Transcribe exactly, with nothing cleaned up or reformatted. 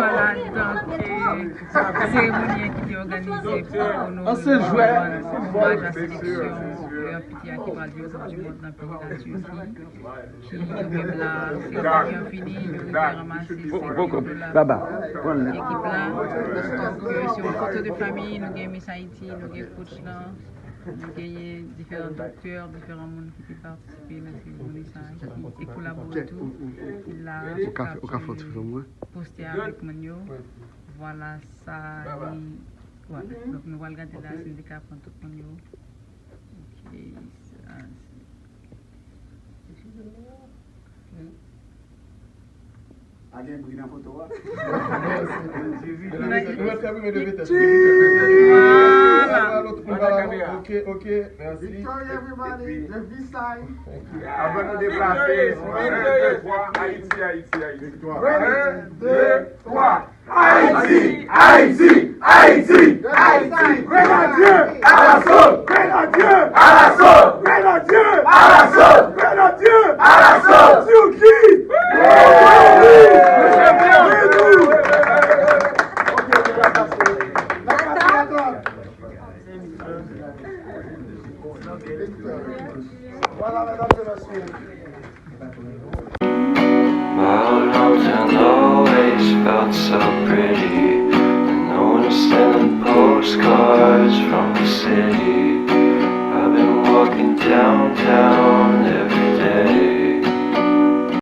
Voilà, donk, euh, seremoni an ki te òganize pou onore omaj a seleksyon, euh, piti a ki pral vin Koup di Mond nan peyi Latiki. Ki nou menm la, seremoni an fini, nou rive ranmase senkant mil dola pou ekip la. Donk, euh, se yon foto de fanmi, nou gen Miss Haiti, nou gen coach lan, nou genyen diferan doktè, diferan moun ki te patisipe nan seremoni sa a, ki te kolabore tou, ki la, k ap poste avèk moun yo. Vwala, sa li, vwala. Donk, nou pral gade la, si nou te ka pran tout moun yo. Ok, sa, Pa gen bri nan foto a. Vwala. Ok, ok, merci. Victory, everybody. The V-side. Avan nou deplase, un, deux, trois, Ayiti, Ayiti, Ayiti. Un, deux, trois. Ayiti, Ayiti, Ayiti, Ayiti, Grenadye, alaso, Grenadye, alaso, Grenadye, alaso, Grenadye, alaso, Turki, Grenadye, Grenadye. Voilà, mesdames et messieurs. My old hometown always felt so pretty. And no one was sending postcards from the city. I've been walking downtown